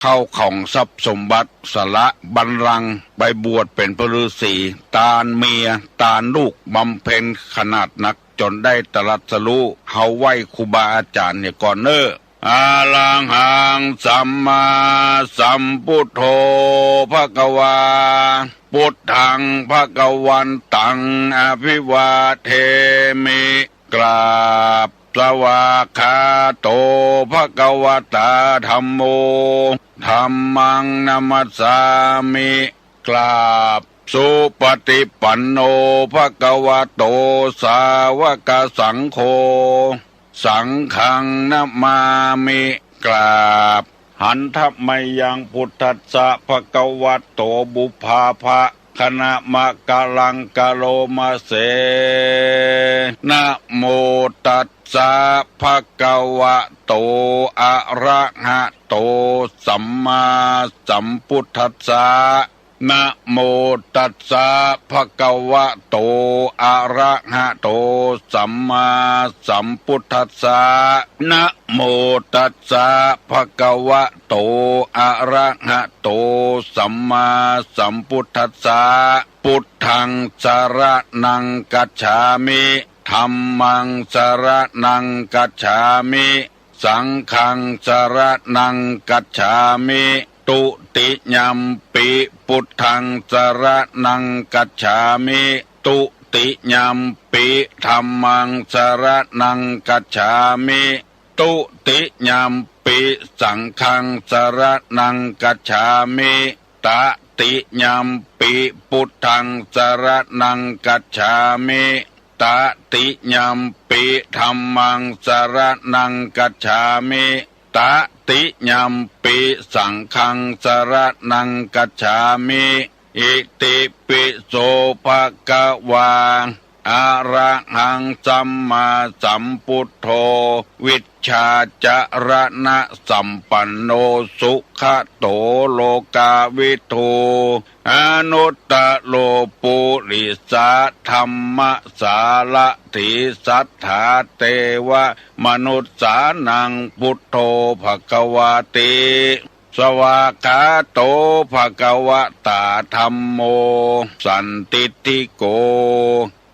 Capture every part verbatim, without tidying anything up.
เข้าของทรัพย์สมบัติ สละบัลลังก์ไปบวชเป๋นพระฤๅษี ตานเมียตานลูกบำเพ็ญขนาดนัก จ๋นได้ตรัสรู้ เฮาไหว้ครูบาอาจ๋ารย์เหียก่อนเน่อ Arahaṃ sammāsambuddho bhagavā, buddhaṃ bhagavantaṃ abhivādemi. กราบ Svākkhāto bhagavatā dhammo, dhammaṃ namassāmi. กราบ Supaṭipanno bhagavato sāvakasaṅgho, saṅghaṃ namāmi. กราบ Handa mayaṃ buddhassa bhagavato pubbabhāganamakāraṃ karoma se. Namo tassa bhagavato arahato sammāsambuddhassa. Namo tassa bhagavato arahato sammāsambuddhassa. Namo tassa bhagavato arahato sammāsambuddhassa. Buddhaṃ saraṇaṃ gacchāmi. Dhammaṃ saraṇaṃ gacchāmi. Saṅghaṃ saraṇaṃ gacchāmi. Dutiyampi buddhaṃ saraṇaṃ gacchāmi. Dutiyampi dhammaṃ saraṇaṃ gacchāmi. Dutiyampi saṅghaṃ saraṇaṃ gacchāmi. Tatiyampi buddhaṃ saraṇaṃ gacchāmi. Tatiyampi dhammaṃ saraṇaṃ gacchāmi. Tatiyampi saṅghaṃ saraṇaṃ gacchāmi. Itipi so bhagavā arahaṃ sammāsambuddho vijjācaraṇasampanno sugato lokavidū anuttaro purisadammasārathi satthā devamanussānaṃ buddho bhagavāti. Svākkhāto bhagavatā dhammo sandiṭṭhiko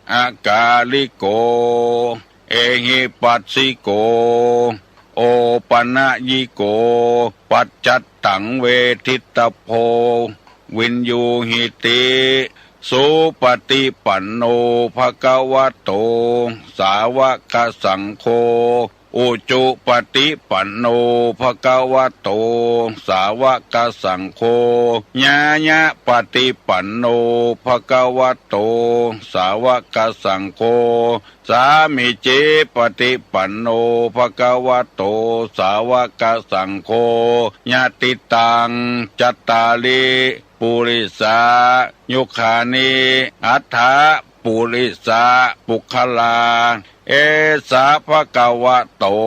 akāliko ehipassiko opanayiko paccattaṃ veditabbo viññūhīti. Supaṭipanno bhagavato sāvakasaṅgho, ujupaṭipanno bhagavato sāvakasaṅgho, ñāyapaṭipanno bhagavato sāvakasaṅgho, sāmīcipaṭipanno bhagavato sāvakasaṅgho, yadidaṃ cattāri purisayugāni aṭṭha purisapuggalā, esa bhagavato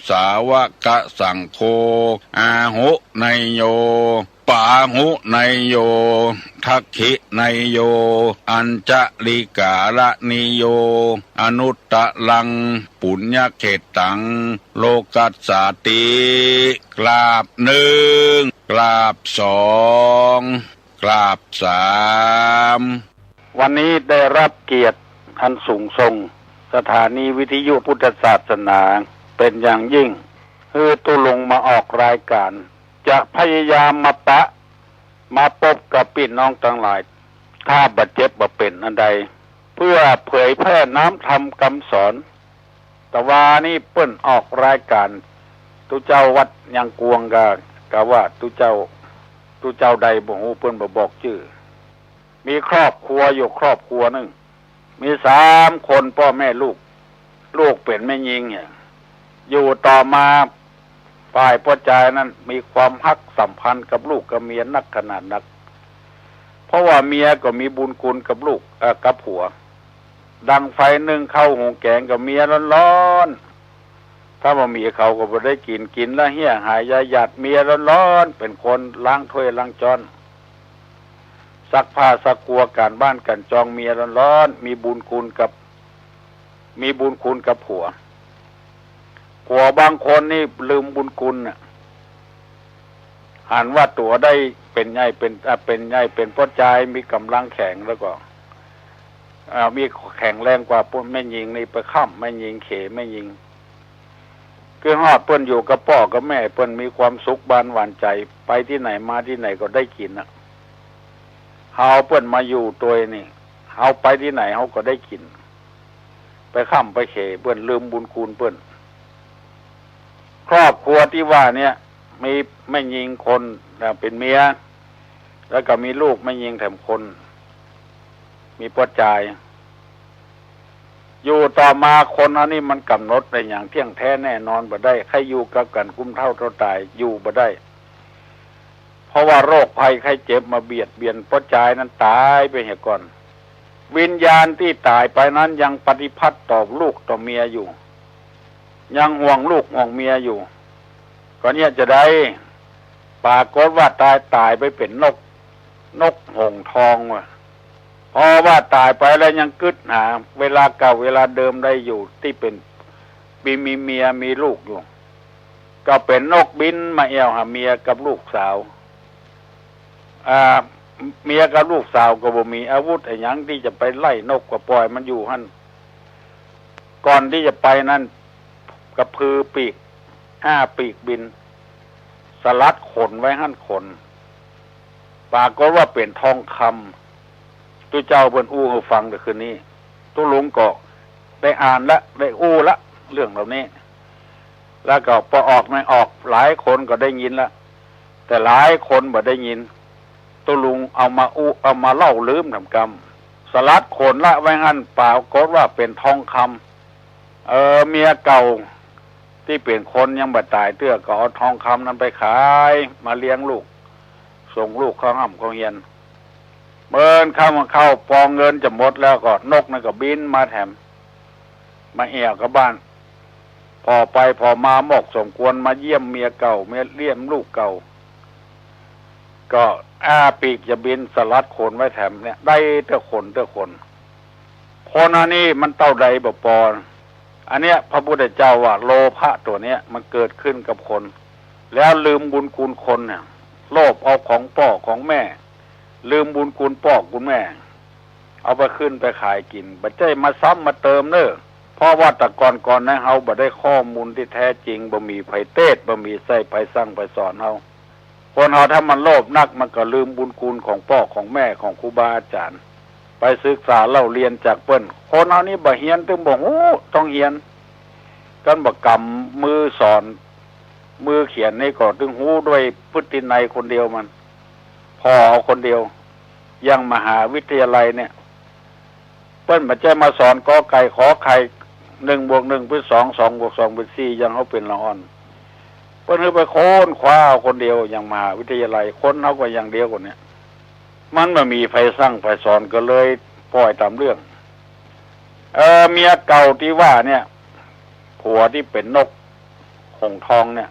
sāvakasaṅgho āhuneyyo pāhuneyyo dakkhiṇeyyo añjalikaraṇīyo anuttaraṃ puññakkhettaṃ lokassāti. กราบหนึ่ง กราบสอง กราบสาม วันนี้ได้รับเกียรติอันสูงส่ง สถานีวิทยุพุทธศาสนาเป็นอย่างยิ่ง หื้อตุ๊ลุงมาออกรายการ จะพยายามมาปะ มาปบกับปี้น้องตังหลาย ถ้าบ่เจ็บบ่เป๋นอันใด เพื่อเผยแพร่น้ำธรรมกำสอน ตะวานี้เปิ้นออกรายการ ตุ๊เจ้าวัดยังกวงกา กาว่าตุ๊เจ้า ตุ๊เจ้าใดบ่ฮู้ เปิ้นบ่บอกจื้อ มีครอบครัวอยู่ครอบครัวนึ่ง มีสามคนป้อแม่ลูก ลูกเป๋นแม่ญิงเนี่ย อยู่ต่อมา ฝ่ายป้อจายนั้นมีความฮักสัมพันธ์กับลูกกับเมียนักขนาดนัก เพราะว่าเมียก็มีบุญคุณกับลูก เอ่อ กับผัว ดังไฟนึ่งข้าวหุงแกงกับเมียร้อนๆ ถ้าบ่มีเขาก็บ่ได้กิ๋น กิ๋นแล้วเหียหายยาหยาด เมียร้อนๆ เป๋นคนล้างถ้วยล้างจ๊อน ซักผ้าซักกัว ก๋านบ้านก๋านจอง เมียร้อนๆ มีบุญคุณกับ มีบุญคุณกับผัว ผัวบางคนนี่ลืมบุญคุณน่ะ หันว่าตั๋วได้เป๋นใหญ่เป๋น อ่า เป๋นใหญ่เป๋นป้อจาย มีก๋ำลังแข็งแล้วก็ อ่า มีแข็งแรงกว่าแม่ญิงนี่ ไปค้ำแม่ญิง เขแม่ญิง คือฮอดเปิ้นอยู่กับป้อกับแม่ เปิ้นมีความสุขบานหวานใจ๋ ไปตี้ไหนมาตี้ไหนก็ได้กิ๋นน่ะ เฮาเปิ้นมาอยู่ตวยนี่ เฮาไปตี้ไหนเฮาก็ได้กิ๋น ไปค้ำไปเขเปิ้น ลืมบุญคุณเปิ้น ครอบครัวตี้ว่าเนี่ย มีแม่ญิงคน อ่า เป๋นเมีย แล้วก็มีลูกแม่ญิงแถมคน มีป้อจาย อยู่ต่อมาคนอันนี้มันก๋ำหนดได้อย่างเตี้ยงแต๊แน่นอนบ่ได้ ใค่อยู่กับกั๋นกุ้มเฒ่าเฒ่าต๋าย อยู่บ่ได้ เพราะว่าโรคภัยไข้เจ็บมาเบียดเบียน ป้อจายนั้นต๋ายไปเหียก่อน วิญญาณตี้ต๋ายไปนั้นยังปฏิภัทต่อลูกต่อเมียอยู่ ยังห่วงลูกห่วงเมียอยู่ ก็เนี่ยจะได้ ปรากฏว่าต๋าย ต๋ายไปเป๋นนก นกหงส์ทองว่ะ พอว่าต๋ายไปแล้วยังกึ๊ดหาเวลาเก่าเวลาเดิมได้อยู่ ตี้เป๋นปีมีเมียมีลูกอยู่ ก็เป๋นนกบินมาแอ่วหาเมียกับลูกสาว อ่า เมียกับลูกสาวก็บ่มีอาวุธอะหยังตี้จะไปไล่นก ก็ป่อยมันอยู่หั้น ก่อนตี้จะไปนั้น กระพือปีกห้าปีกบิน สลัดขนไว้หั้นขน ปรากฏว่าเป๋นทองคำ ตุ๊เจ้าเปิ้นอู้หื้อฟังเตื้อคืนนี้ ตุ๊ลุงก็ได้อ่านละ ได้อู้ละ เรื่องเหล่านี้ แล้วก็ปอออกในออก หลายคนก็ได้ยินละ แต่หลายคนบ่ได้ยิน ตุ๊ลุงเอามาอู้ เอามาเล่าลืมแถมกำ สลัดขนละไว้หั้น ปรากฏว่าเป๋นทองคำ เออ เมียเก่าตี้เป๋นคนยังบ่ต๋ายเตื้อ ก็เอาทองคำนั้นไปขาย มาเลี้ยงลูก ส่งลูกเข้าฮ่ำเข้าเฮียน เปิ้นเข้ามาเข้า ปอเงินจะหมดแล้วก็นกนั้นก็บินมาแถม มาแอ่วกับบ้าน ผ่อไปผ่อมาหมกสมควร มาเยี่ยมเมียเก่า มาเยี่ยมลูกเก่า ก็อ้าปีกจะบิน สลัดขนไว้แถมเนี่ย ได้เตื้อขนเตื้อขน คนอันนี้มันเต้าใดบ่ปอ อันเนี้ยพระพุทธเจ้าว่าโลภะตั๋วเนี้ยมันเกิดขึ้นกับคน แล้วลืมบุญคุณคนเนี่ย โลภเอาของป้อของแม่ ลืมบุญคุณป้อคุณแม่ เอาไปขึ้นไปขายกิ๋น บ่ใจ้มาซ้ำมาเติมเน้อ เพราะว่าแต่ก่อนๆ นะ เฮาบ่ได้ข้อมูลตี้แต๊จริง บ่มีใผเตสน์ บ่มีใจ้ใผสั่งใผสอนเฮา คนเฮาถ้ามันโลภนัก มันก็ลืมบุญคุณของป้อของแม่ ของครูบาอาจ๋ารย์ ไปศึกษาเล่าเรียนจากเปิ้น คนเฮานี้บ่เฮียนตึงบ่ฮู้ ต้องเฮียน กันบ่ก๋ำมือสอน มือเขียนนี่ก็ตึงฮู้ด้วยพฤตินัยคนเดียวมัน ผ่อเอาคนเดียว อย่างมหาวิทยาลัยเนี่ย เปิ้นบ่ใจ้มาสอนกอไก่ขอไข่ หนึ่งบวกหนึ่งเป๋นสอง สองบวกสองเป๋นสี่ อย่างเฮาเป๋นละอ่อน เปิ้นหื้อไปค้นคว้าเอาคนเดียว อย่างมหาวิทยาลัย คนเฮาก็อย่างเดียวกั๋นเนี่ย มันบ่มีใผสั่งใผสอน ก็เลยป่อยต๋ามเรื่อง เออ เมียเก่าตี้ว่าเนี่ย ผัวตี้เป๋นนกหงส์ทองเนี่ย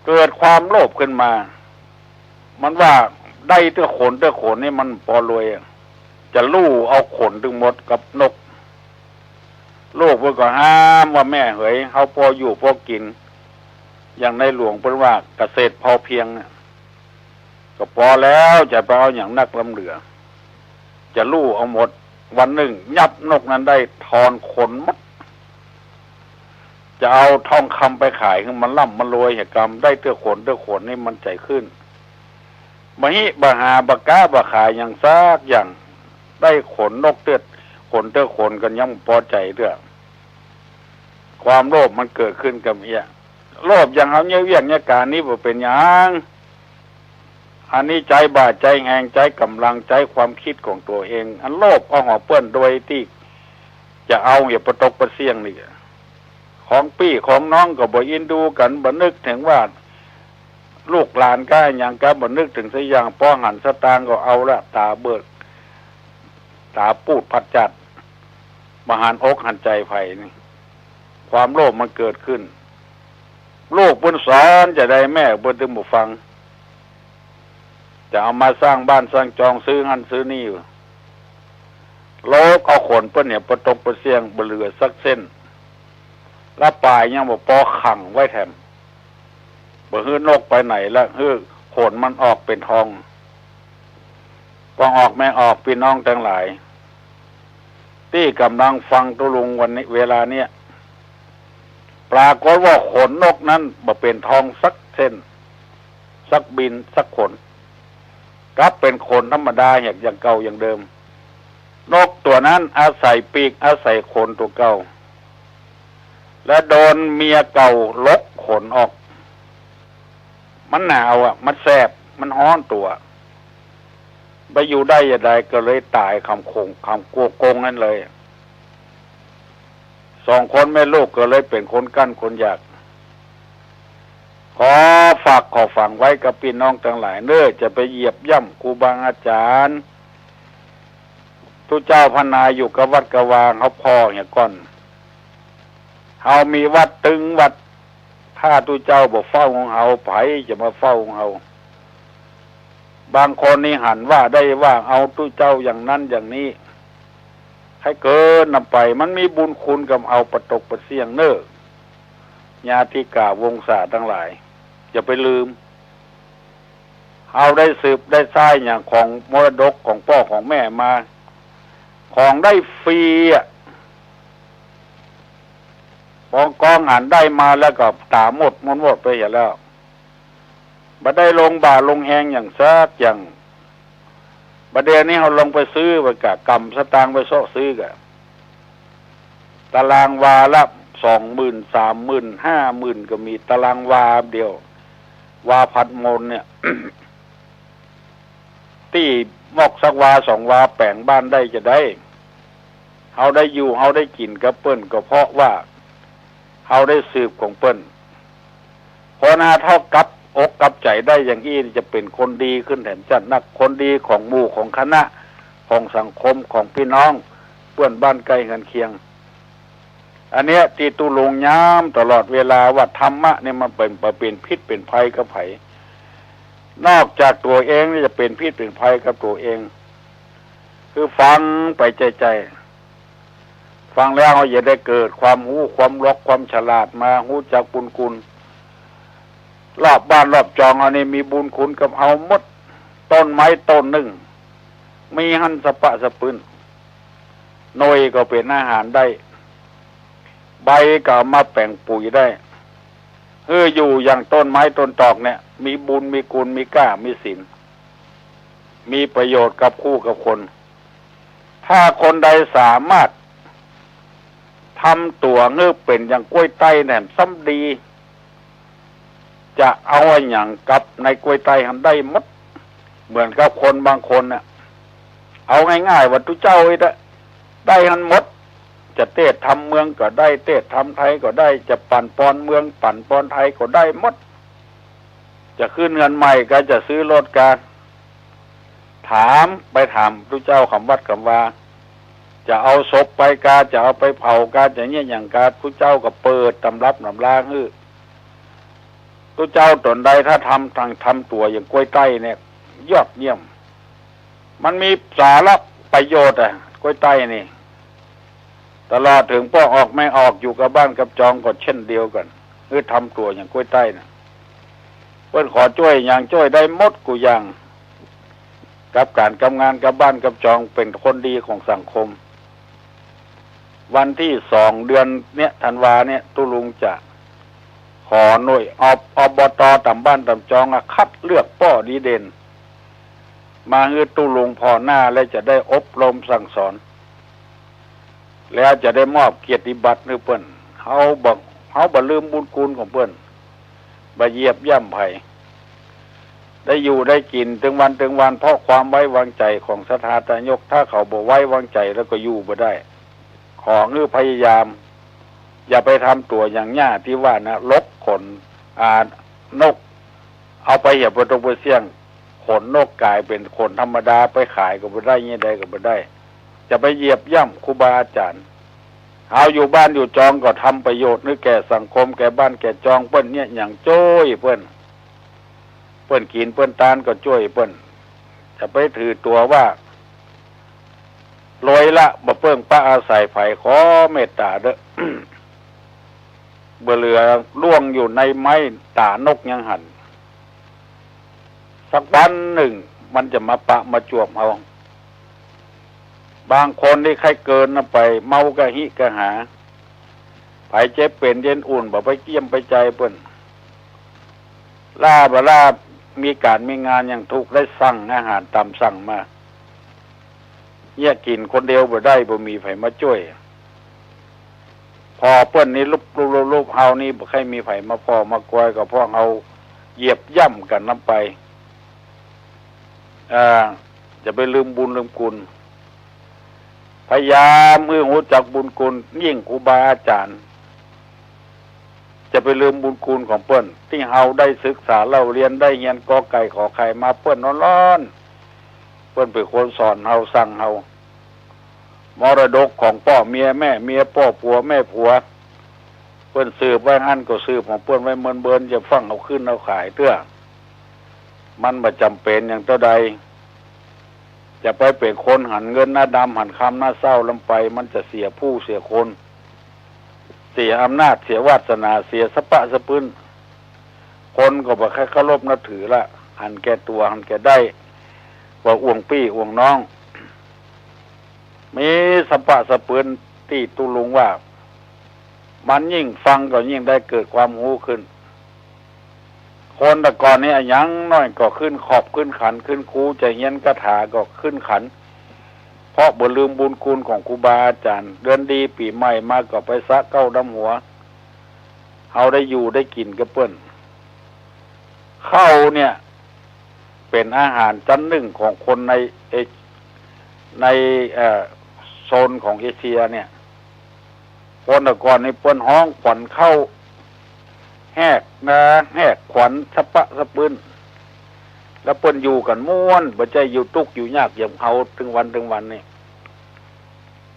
เกิดความโลภขึ้นมา มันว่าได้เตื้อขนเตื้อขนนี่มันปอรวยอะ จะลู่เอาขนตึงหมดกับนก ลูกเปิ้นก็ห้ามว่า แม่เหย เฮาปออยู่ปอกิ๋น อย่างในหลวงเปิ้นว่าเกษตรพอเพียงเนี่ย ก็ปอแล้ว จะไปเอาหยังนักล้ำเหลือ จะลู่เอาหมด วันนึ่งยับนกนั้นได้ ถอนขนหมด จะเอาทองคำไปขายหื้อมันร่ำมันรวยเหียกำ ได้เตื้อขนเตื้อขนนี่มันใจ๋ขึ้น บ่ฮิบ่หาบ่ก๊าบ่ขายหยังสักอย่าง ได้ขนนกเตื้อขนเตื้อขนกั๋นยังบ่ปอใจ๋เตื้อ ความโลภมันเกิดขึ้นกับเมีย โลภอย่างเฮาเยียะเวียกเยียะก๋านนี้บ่เป๋นหยัง อันนี้ใจ๊บ่าใจ๊แฮง ใจ๊ก๋ำลัง ใจ๊ความกึ๊ดของตั๋วเอง อันโลภเอาของเปิ้นโดยตี้จะเอาเหียปะตกปะเสี้ยงนี่ ของปี้ของน้องก็บ่อินดูกั๋น บ่นึกเถิงว่าลูกหลานก้าหยังก้า บ่นึกเถิงสักอย่าง ปอหันสตางค์ก็เอาละ ต๋าเบิก ต๋าปูดผัดจัด บ่หันอกหันใจ๋ใผนี่ ความโลภมันเกิดขึ้น ลูกเปิ้นสอนจะใด แม่เปิ้นตึงบ่ฟัง จะเอามาสร้างบ้านสร้างจอง ซื้อหั้นซื้อนี่ โลภเอาขนเปิ้นเหียปะตกปะเสี้ยง บ่เหลือสักเส้น ละป๋ายยังบ่ปอขังไว้แถม บ่หื้อนกไปไหนละ หื้อขนมันออกเป๋นทอง ป้อออกแม่ออก ปี้น้องตังหลาย ตี้ก่ำลังฟังตุ๊ลุงวันนี้ เวลาเนี้ย ปรากฏว่าขนนกนั้นบ่เป๋นทองสักเส้น สักบิน สักขน กลับเป๋นขนธรรมดาแหกอย่างเก่าอย่างเดิม นกตั๋วนั้นอาศัยปีก อาศัยขนตั๋วเก่า และโดนเมียเก่าลกขนออก มันหนาวอะ มันแสบ มันฮ้อนตั๋ว บ่อยู่ได้จะใด ก็เลยต๋ายคำโขง คำกัวกงนั้นเลย สองคนแม่ลูกก็เลยเป๋นคนกั้นคนอยาก ขอฝากขอฝังไว้กับปี้น้องตังหลายเน่อ จะไปเหยียบย่ำครูบาอาจารย์ ตุ๊เจ้าพระนายอยู่กับวัดกับวา เฮาผ่อเหียก่อน เฮามีวัดตึงวัด ถ้าตุ๊เจ้าบ่เฝ้าของเฮา ใผจะมาเฝ้าของเฮา บางคนนี่หันว่าได้ว่าเอาตุ๊เจ้าอย่างนั้นอย่างนี้ ใค่เกินนำไป มันมีบุญคุณกับเอาปะตกปะเสี้ยงเน่อ ญาติกาวงศาตังหลาย อย่าไปลืม เฮาได้สืบได้สานอย่างของมรดกของป้อของแม่มา ของได้ฟรีอะ ปองกองอันได้มาแล้วก็ต๋าหมด หมด หมดไปเหียแล้ว บ่ได้ลงบ่าลงแฮงอย่างสักอย่าง บ่าเดี่ยวนี้เฮาลองไปซื้อไปกะ ก๋ำสตางค์ไปเซาะซื้อกะ ตารางวาละสองหมื่น สามหมื่น ห้าหมื่น ก็มี ตารางวาเดียว วาผัดมนเนี่ย ตี้มอกสักวาสองวาแป๋งบ้านได้จะใด เฮาได้อยู่ เฮาได้กิ๋นกับเปิ้น ก็เพราะว่าเฮาได้สืบของเปิ้น คนหาเฒ่ากลับอกกลับใจ๋ได้อย่างอี้จะเป๋นคนดีขึ้นแถมจัดนัก คนดีของหมู่ของคณะ ของสังคม ของปี้น้อง เปื้อนบ้านใก้เฮือนเคียง อันเนี้ยตี้ตุ๊ลุงย้ำตลอดเวลาว่าธรรมะเนี่ยมันเป๋น เป๋นพิษเป๋นภัยกับใผ นอกจากตั๋วเองนี่จะเป๋นพิษเป๋นภัยกับตั๋วเอง คือฟังไปใจ้ๆ ฟังแล้วเฮาจะได้เกิดความฮู้ความหลอกความฉลาดมา ฮู้จักบุญคุณ รอบบ้านรอบจองเฮานี่มีบุญคุณกับเฮาหมด ต้นไม้ต้นนึ่ง มีหั้นสะปะสะปื้น หน่วยก็เป๋นอาหารได้ ใบก็เอามาแป๋งปุ๋ยได้ หื้ออยู่อย่างต้นไม้ต้นตอกเนี่ย มีบุญมีคุณ มีก้ามีศีล มีประโยชน์กับคู่กับคน ถ้าคนใดสามารถทำตั๋วหื้อเป๋นอย่างกล้วยไต้แหนมซ้ำดี จะเอาอะหยังกับในกล้วยไต้หั้นได้หมด เหมือนกับคนบางคนน่ะ เอาง่ายๆ ว่าตุ๊เจ้าอี้แหละ ได้หั้นหมด จะเตศธรรมเมืองก็ได้ เตศธรรมไทยก็ได้ จะปั่นปอนเมืองปั่นปอนไทยก็ได้หมด จะขึ้นเฮือนใหม่ก็ จะซื้อรถก็ ถามไปถามตุ๊เจ้าคำวัดคำวา จะเอาศพไปกา จะเอาไปเผากา จะเยียะหยังกา ตุ๊เจ้าก็เปิดตำรับตำราหื้อ ตุ๊เจ้าต๋นใดถ้าทำ ทางทำตั๋วอย่างกล้วยไต้เนี่ย ยอดเยี่ยม มันมีสาระประโยชน์อะ กล้วยไต้นี่ ตลอดเถิงป้อออกแม่ออก อยู่กับบ้านกับจองก็เช่นเดียวกั๋น หื้อทำตั๋วอย่างกล้วยไต้น่ะ เปิ้นขอจ้วยหยังจ้วยได้หมดกู้อย่าง กับก๋านกับงานกับบ้านกับจอง เป๋นคนดีของสังคม วันตี้สองเดือนเนี้ย ธันวาเนี้ย ตุ๊ลุงจะขอหน่วย อบ อบต ต๋ามบ้านต๋ามจองอะ คัดเลือกป้อดีเด่น มาหื้อตุ๊ลุงผ่อหน้า และจะได้อบรมสั่งสอน แล้วจะได้มอบเกียรติบัตรหื้อเปิ้น เฮาบ่ เฮาบ่ลืมบุญคุณของเปิ้น บ่เหยียบย่ำใผ ได้อยู่ได้กิ๋นตึงวันตึงวัน เพราะความไว้วางใจ๋ของศรัทธาทายก ถ้าเขาบ่ไว้วางใจ๋แล้วก็อยู่บ่ได้ ขอหื้อพยายาม อย่าไปทำตั๋วอย่างหญ้าตี้ว่านะ ลกขน อ่า นก เอาไปเหียปะตกปะเสี้ยง ขนนกก๋ายเป๋นขนธรรมดา ไปขายก็บ่ได้ เยียะใดก็บ่ได้ จะไปเหยียบย่ำครูบาอาจ๋ารย์ เฮาอยู่บ้านอยู่จองก็ทำประโยชน์หื้อแก่สังคม แก่บ้านแก่จอง เปิ้นเยียะหยังจ้วยเปิ้น เปิ้นกิ๋นเปิ้นตานก็จ้วยเปิ้น จะไปถือตั๋วว่ารวยละ บ่เปิ้งปะอาศัยใผ ขอเมตต๋าเต๊อะ บ่เหลือล่วงอยู่ในไม้ต๋านกยังหัน สักวันนึ่งมันจะมาปะมาจวบเอา บางคนตี้ใค่เกินนะไป เมากะหิกะหา ใผเจ็บเป๋นเย็นอุ่น บ่ไปเยี่ยมไปใจ๋เปิ้น ล้าบ่ล้า มีก๋านมีงานยังทุกข์ ได้สั่งอาหารต๋ามสั่งมา เยียะกิ๋นคนเดียวบ่ได้ บ่มีใผมาจ้วย ผ่อเปิ้นนี่ลุบๆๆๆ เฮานี่บ่ใค่มีใผมาผ่อมากอย ก็เพราะเฮาเหยียบย่ำกั๋นนำไป อ่า จะไปลืมบุญลืมคุณ พยายามหื้อฮู้จักบุญคุณ ยิ่งครูบาอาจ๋ารย์ จะไปลืมบุญคุณของเปิ้น ตี้เฮาได้ศึกษาเล่าเรียน ได้เฮียนกอไก่ขอไข่มา เปิ้นล้วนๆ เปิ้นเป๋นคนสอนเฮาสั่งเฮา มรดกของป้อเมียแม่เมีย ป้อผัวแม่ผัว เปิ้นสืบไว้หั้นก็สืบของเปิ้นไว้เมินเบิน จะฟั่งเอาขึ้นเอาขายเตื้อ มันบ่จ๋ำเป๋นอย่างเต้าใด จะไปเป๋นคนหันเงินหน้าดำหันคำหน้าเศร้าลำไป มันจะเสียผู้เสียคน เสียอำนาจ เสียวาสนา เสียสะปะสะปื้น คนก็บ่ใค่เคารพนับถือละ หันแก่ตั๋ว หันแก่ได้ ว่าอ่วงปี้อ่วงน้อง มีสะปะสะปื้นตี้ตุ๊ลุงว่า มันยิ่งฟังก็ยิ่งได้เกิดความฮู้ขึ้น คนแต่ก่อนนี้อะหยังน้อยก็ขึ้นขอบขึ้นขันขึ้นครู จะเฮียนคาถาก็ขึ้นขัน เพราะบ่ลืมบุญคุณของครูบาอาจ๋ารย์ เดือนดีปี๋ใหม่มาก็ไปสระเก๊าดำหัว เฮาได้อยู่ได้กิ๋นกับเปิ้น ข้าวเนี่ย เป๋นอาหารจั้นนึ่งของคนในเอ- ใน เอ่อ โซนของเอเชียเนี่ย คนแต่ก่อนนี่เปิ้นฮ้องขวัญข้าว แหกนาแหกขวัญสะปะสะปื้น แล้วเปิ้นอยู่กั๋นม่วน บ่ใจ้อยู่ตุ๊กข์อยู่ยากอย่างเฮาตึงวันตึงวันนี่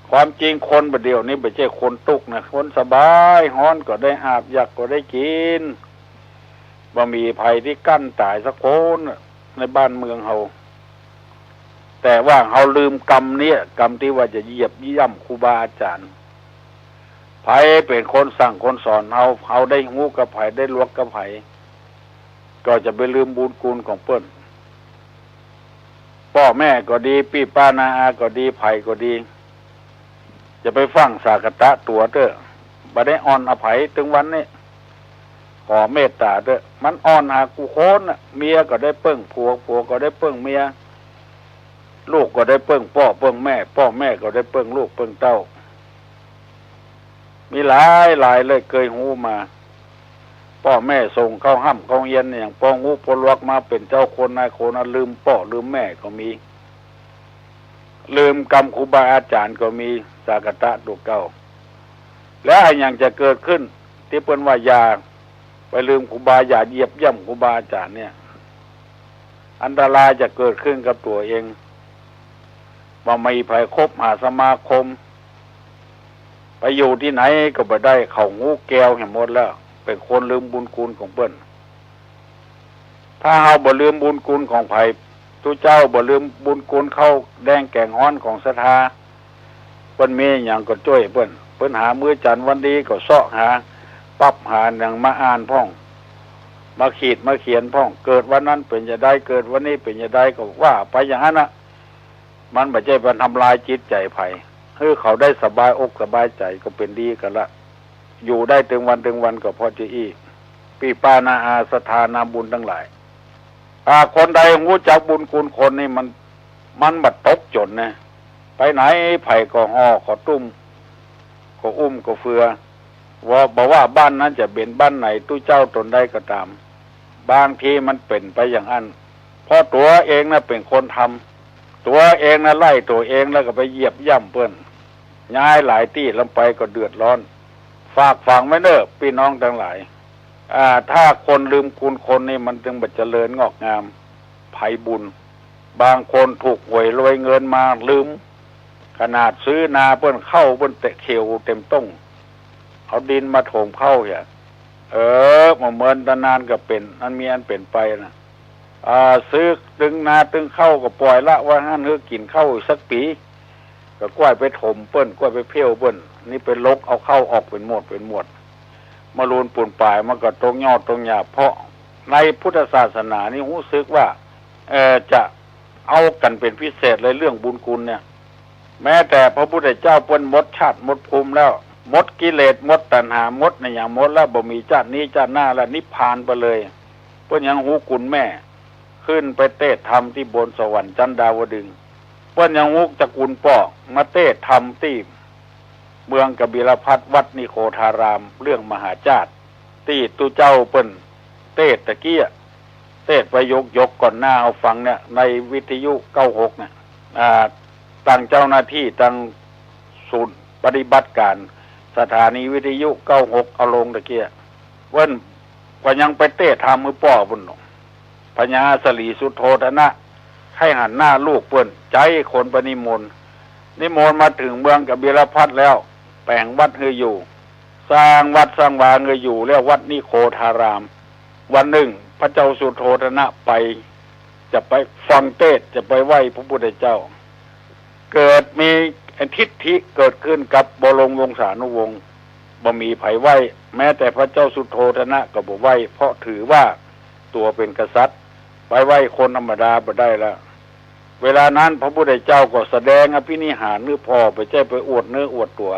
ความจริงคนบ่าเดี่ยวนี้บ่ใจ้คนตุ๊กข์นะ คนสบาย ฮ้อนก็ได้อาบ อยากก็ได้กิ๋น บ่มีใผตี้กั้นต๋ายสักคนในบ้านเมืองเฮา แต่ว่าเฮาลืมกรรมเนี่ย กรรมตี้ว่าจะเหยียบย่ำครูบาอาจ๋ารย์ ใผเป๋นคนสั่งคนสอนเฮา เฮาได้ฮู้กับใผ ได้ลวกกับใผ ก็จะไปลืมบุญคุณของเปิ้น ป้อแม่ก็ดี ปี้ป้าน้าอาก็ดี ใผก็ดี จะไปฟั่งสากตะตั๋วเต๊อะ บ่ได้อ่อนอภัยตึงวันนี้ ขอเมตต๋าเต๊อะ มันอ่อนหากู้คนน่ะ เมียก็ได้เปิ้งผัว ผัวก็ได้เปิ้งเมีย ลูกก็ได้เปิ้งป้อเปิ้งแม่ ป้อแม่ก็ได้เปิ้งลูกเปิ้งเต้า มีหลายหลายเลยเกยฮู้มา ป้อแม่ส่งเข้าฮ่ำเข้าเฮียนอย่าง ปอฮู้ปอลวกมาเป๋นเจ้าคนนายคนน่ะ ลืมป้อลืมแม่ก็มี ลืมกำครูบาอาจ๋ารย์ก็มี สากตะตั๋วเก่า แล้วอะหยังจะเกิดขึ้น ตี้เปิ้นว่าอย่าไปลืมครูบา อย่าเหยียบย่ำครูบาอาจ๋ารย์เนี่ย อันตรายจะเกิดขึ้นกับตั๋วเอง บ่มีใผคบหาสมาคม ไปอยู่ตี้ไหนก็บ่ได้ เขาฮู้แก้วแหมหมดแล้ว เป๋นคนลืมบุญคุณของเปิ้น ถ้าเฮาบ่ลืมบุญคุณของใผ ตุ๊เจ้าบ่ลืมบุญคุณข้าวแดงแก๋งฮ้อนของศรัทธา เปิ้นมีหยังก็จ้วยเปิ้น เปิ้นหามื้อจันทร์วันดีก็เซาะหา ปั๊บหาหนังมาอ่านพ่อง มาขีดมาเขียนพ่อง เกิดวันนั้นเป๋นจะใด เกิดวันนี้เป๋นจะใด ก็ว่าไปอย่างนั้นน่ะ มันบ่ใจ้ไปทำลายจิตใจ๋ใผ หื้อเขาได้สบายอกสบายใจ๋ก็เป๋นดีกั๋นละ อยู่ได้ตึงวันตึงวันก็เพราะจะอี้ ปี้ป้าน้าอาศรัทธานาบุญตังหลาย ถ้าคนใดฮู้จักบุญคุณคนนี่มัน มันบ่ตกจ๋นนะ ไปไหนใผก็ห่อก็ตุ้ม ก็อุ้มก็เฟือ ว่า บ่ว่าบ้านนั้นจะเป๋นบ้านไหน ตุ๊เจ้าต๋นใดก็ต๋าม บางทีมันเป๋นไปอย่างอั้น เพราะตั๋วเองน่ะเป๋นคนทำ ตั๋วเองน่ะไล่ตั๋วเอง แล้วก็ไปเหยียบย่ำเปิ้น ย้ายหลายตี้ลำไปก็เดือดร้อน ฝากฝังไว้เน่อปี้น้องตังหลาย อ่า ถ้าคนลืมคุณคนนี่มันจึงบ่เจริญงอกงาม ไพบุญ บางคนถูกหวยรวยเงินมาลืม ขนาดซื้อนาเปิ้น ข้าวเปิ้นเตะเขียวเต็มต้ง เอาดินมาถมข้าวเหีย เออ บ่เมินตะนานก็เป๋นอันมีอันเป๋นไปน่ะ อ่า ซื้อตึงนาตึงข้าวก็ป่อยละไว้หั้น หื้อกิ๋นข้าวอีกสักปี๋ ก็ก้อยไปถมเปิ้น ก้อยไปเผี้ยวเปิ้น นี่ไปลกเอาข้าวออกเป๋นหมวดเป๋นหมวด มลูนปูนป๋ายมันก็ตรงยอดตรงหยาบ เพราะในพุทธศาสนานี่ฮู้สึกว่า เอ่อ จะเอากั๋นเป๋นพิเศษเลยเรื่องบุญคุณเนี่ย แม้แต่พระพุทธเจ้าเปิ้นหมดชาติหมดภูมิแล้ว หมดกิเลส หมดตัณหา หมดอะหยังหมดแล้ว บ่มีจาตินี้จาติหน้าแล้ว นิพพานไปเลย เปิ้นยังฮู้คุณแม่ ขึ้นไปเตสน์ธรรมตี้บนสวรรค์จั๊นดาวดึงส์ เปิ้นยังฮู้จักคุณป้อ มาเตสน์ธรรมตี้เมืองกบิลพัสดุ์ วัดนิโคธาราม เรื่องมหาจาตุ ตี้ตุ๊เจ้าเปิ้นเตสน์ตะกี้ เตสน์ไปหยกๆ ก่อนหน้าหื้อฟังเนี่ย ในวิทยุเก้าหกเนี่ย อ่า ตังเจ้าหน้าตี้ตังศูนย์ปฏิบัติก๋านสถานีวิทยุเก้าหกเอาลงตะกี้ เปิ้นก็ยังไปเตสน์ธรรมหื้อป้อปุ้น พญาสลีสุโธทนะ ใค่หันหน้าลูกเปิ้น ใจ๊คนไปนิมนต์ นิมนต์มาเถิงเมืองกบิลพัสดุ์แล้ว แป๋งวัดหื้ออยู่ สร้างวัดสร้างวาหื้ออยู่ เรียกวัดนิโคธาราม วันนึ่งพระเจ้าสุโธทนะไป จะไปฟังเตสน์ จะไปไหว้พระพุทธเจ้า เกิดมีทิฏฐิเกิดขึ้นกับบรมวงศานุวงศ์ บ่มีใผไหว้ แม้แต่พระเจ้าสุโธทนะก็บ่ไหว้ เพราะถือว่าตั๋วเป๋นกษัตริย์ ไปไหว้คนธรรมดาบ่ได้แล้ว เวลานั้นพระพุทธเจ้าก็แสดงอภินิหารหื้อป้อ บ่ใจ้ไปอวดเนื้ออวดตั๋ว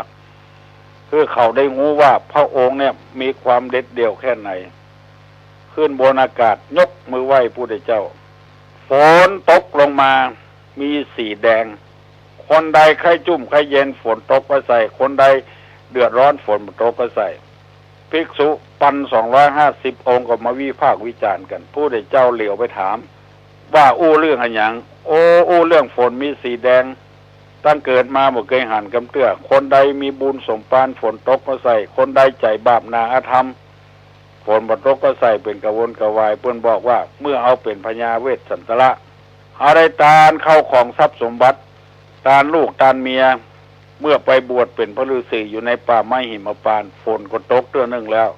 หื้อเขาได้ฮู้ว่าพระองค์เนี่ยมีความเด็ดเดี่ยวแค่ไหน ขึ้นบนอากาศยกมือไหว้พุทธเจ้า ฝนตกลงมา มีสีแดง คนใดใค่จุ่มใค่เย็นฝนตกก็ใส่ คนใดเดือดร้อนฝนบ่ตกก็ใส่ ภิกษุพันสองร้อยห้าสิบองค์ก็มาวิพากษ์วิจารณ์กั๋น พุทธเจ้าเหลียวไปถามว่า อู้เรื่องอะหยัง โอ้ อู้เรื่องฝนมีสีแดง ตั้งเกิดมาบ่เกยหันกำเตื้อ คนใดมีบุญสมภารฝนตกก็ใส่ คนใดใจ๋บาปหนาอธรรม ฝนบ่ตกก็ใส่ เป๋นกระวนกระวาย เปิ้นบอกว่า เมื่อเฮาเป๋นพญาเวสสันตระ เฮาได้ตานเข้าของทรัพย์สมบัติ ตานลูกตานเมีย เมื่อไปบวชเป๋นพระฤาษีอยู่ในป่าไม้หิมพานต์ ฝนก็ตกเตื้อนึ่งแล้ว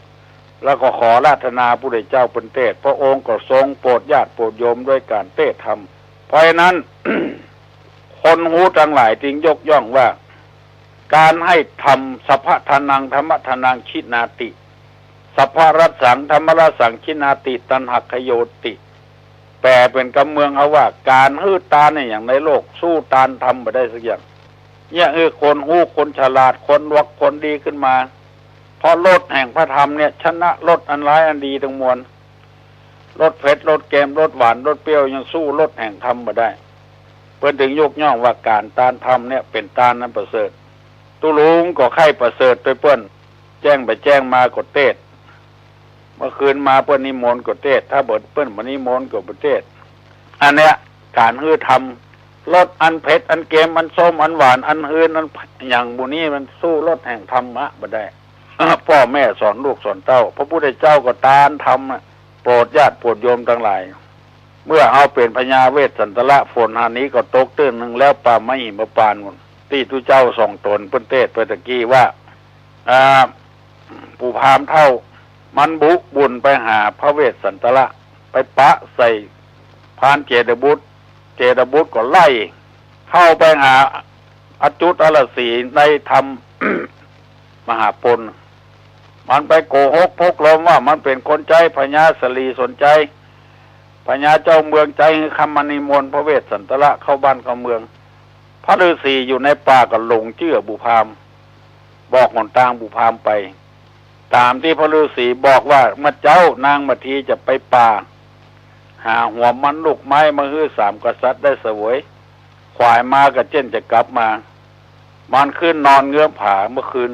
แล้วก็ขออาราธนาพุทธเจ้าเปิ้นเตสน์ พระองค์ก็ทรงโปรดญาติโปรดโยมด้วยก๋านเตสน์ธรรม เพราะฉะนั้น คนฮู้ตังหลายจึงยกย่องว่า ก๋านหื้อธรรม สัพพะทานัง ธัมมะทานัง ขิณาติ สัพพะรัสสัง ธัมมะรัสสัง ขิณาติ ตัณหักขโยติ แปลเป๋นกำเมืองเฮาว่า ก๋านหื้อตานเนี่ยอย่างในโลก สู้ตานธรรมบ่ได้สักอย่าง เนี่ยหื้อคนฮู้ คนฉลาด คนหลวก คนดีขึ้นมา เพราะรสแห่งพระธรรมเนี่ย ชนะรสอันร้ายอันดีตังมวล รสเผ็ด รสเกม รสหวาน รสเปรี้ยว ยังสู้รสแห่งธรรมบ่ได้ เปิ้นจึงยกย่องว่าก๋านตานธรรมเนี่ยเป๋นตานอันประเสริฐ ตุ๊ลุงก็ใค่ประเสริฐตวยเปิ้น แจ้งไปแจ้งมาก็เตสน์ เมื่อคืนมาเปิ้นนิมนต์ก็เตสน์ ถ้าบ่ เปิ้นบ่นิมนต์ก็บ่เตสน์ อันเนี้ยก๋านหื้อธรรม รสอันเผ็ด อันเกม อันส้ม อันหวาน อันหืน อันหยังหมู่นี้มันสู้รสแห่งธรรมะบ่ได้ ป้อแม่สอนลูกสอนเต้า พระพุทธเจ้าก็ตานธรรมอะ โปรดญาติโปรดโยมตังหลาย เมื่อเฮาเป๋นพญาเวสสันตระ ฝนหานี้ก็ตกเตื้อนึ่งแล้ว ป่าไม้หิมพานต์ปู้น ตี้ตุ๊เจ้าสองต๋นเปิ้นเตสน์ไปตะกี้ว่า อ่า ปู่พราหมณ์เฒ่า มันบุบุญไปหาพระเวสสันตระ ไปปะใส่พรานเจตบุตร เจตบุตรก็ไล่เข้าไปหาอจุตรฤๅษีในธรรมมหาปณฑ์ มันไปโกหกพกลมว่ามันเป๋นคนใจ๊พญาสลีสนชัย พญาเจ้าเมืองใจ๊หื้อคำมานิมนต์พระเวสสันตระเข้าบ้านเข้าเมือง พระฤๅษีอยู่ในป่าก็หลงเจื้อปู่พราหมณ์ บอกหนตางปู่พราหมณ์ไป ต๋ามตี้พระฤๅษีบอกว่า เมื่อเจ๊านางมาทีจะไปป่า หาหัวมันลูกไม้มาหื้อสามกษัตริย์ได้เสวย ขวายมาก็เจ้นจะกลับมา มันขึ้นนอนเงื้อมผาเมื่อคืน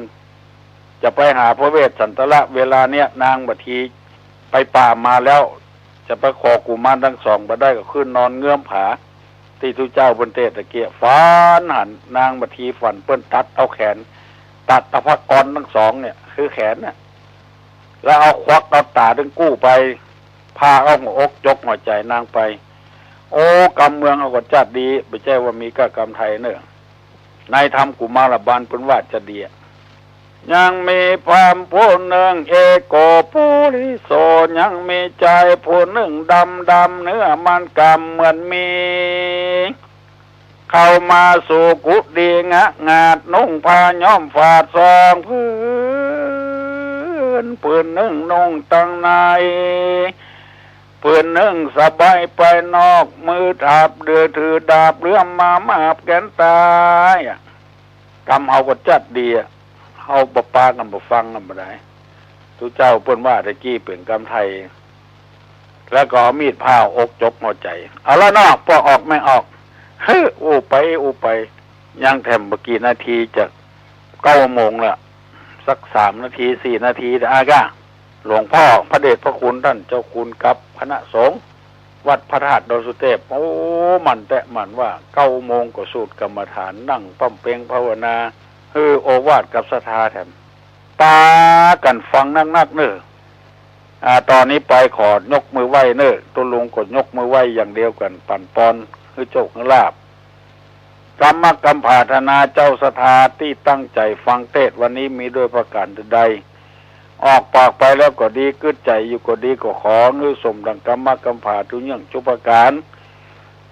จะไปหาพระเวสสันตระ เวลาเนี้ยนางมาทีไปป่ามาแล้ว จะไปขอกุมารตังสองบ่ได้ ก็ขึ้นนอนเงื้อมผา ตี้ตุ๊เจ้าเปิ้นเตสน์ตะเกียะ ฝันหันนางมาที ฝันเปิ้นตัดเอาแขน ตัดเอาผ้ากรตังสองเนี่ย คือแขนน่ะ แล้วเอาควักเอาต๋าตึงกู้ไป พรากเอาหัวอกจกหัวใจ๋นางไป โอ้ กำเมืองเฮาก็จัดดี บ่ใจ้ว่ามีก้ากำไทยเน่อ ในธรรมกุมารบาลเปิ้นว่าจะดีอะ ยังมีพราหมณ์ผู้นึ่ง เอโกปุริโส ยังมีจายผู้นึ่งดำดำ เนื้อมันกำเหมือนหมี เข้ามาสู่กุฏิงะงาด นุ่งผ้าย้อมฝาดสองผืน ปืนนึ่งนุ่งตังใน ปืนนึ่งสบายไปนอก มือถาบเดือถือดาบ เหลือมมามาบแกนตายอะ กำเฮาก็จัดดีอะ เฮาบ่ปากั๋นบ่ฟังกั๋นบ่ได้ ตุ๊เจ้าเปิ้นว่าตะกี้เป๋นกำไทย แล้วก็เอามีดผ่าอกจกหัวใจ๋ เอาละเนาะ ปอออกแม่ออก เฮ้อ อู้ไปอู้ไป ยังแถมบ่กี่นาทีจะเก้าโมงละ สักสามนาทีสี่นาทีนะอาก้า หลวงพ่อพระเดชพระคุณต้านเจ้าคุณกับคณะสงฆ์วัดพระธาตุดอยสุเตพ โอ้ หมั่นแต๊หมั่นว่า เก้าโมงก็สูตรกรรมฐาน นั่งป้ำเป็งภาวนา หื้อโอวาทกับศรัทธาแถม ปากั๋นฟังนักๆ เน่อ อ่า ต่อนี้ไปขอยกมือไหว้เน่อ ตุ๊ลุงก็ยกมือไหว้อย่างเดียวกั๋น ปั๋นปอนหื้อโจคหื้อลาภ กำมะกำผาธนาเจ้าศรัทธาตี้ตั้งใจ๋ฟังเตสน์วันนี้มีด้วยประก๋านใด ออกปากไปแล้วก็ดี กึ๊ดใจ๋อยู่ก็ดี ก็ขอหื้อสมดังกำมะกำผาทุกเยื่องทุกประก๋าน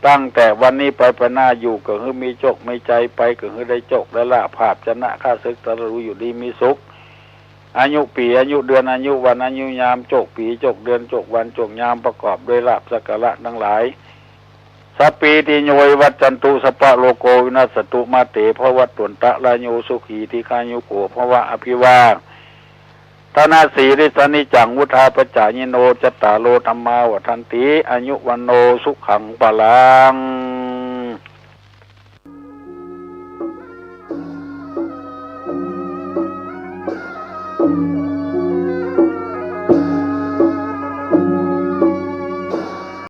ตั้งแต่วันนี้ไปไปหน้า อยู่ก็หื้อมีโจคมีชัย ไปก็หื้อได้โจคได้ลาภ ผาบชนะข้าศึก ตรัสรู้อยู่ดีมีสุข อายุปี๋ อายุเดือน อายุวัน อายุยาม โจคปี๋ โจคเดือน โจควัน โจคยาม ประกอบด้วยลาภสักการะตังหลาย สัพพีติโย วิวัชชันตุ สัพพะโรโค วินัสสันตุ มาเต ภวัตวันตะราโย สุขี ทีฆายุโก ภวะ อภิวาทะนะสีลิสสะนิจจัง วุฑฒาปะจายิโน จัตตาโร ธัมมา วัฑฒันติ อายุ วัณโณ สุขัง พลัง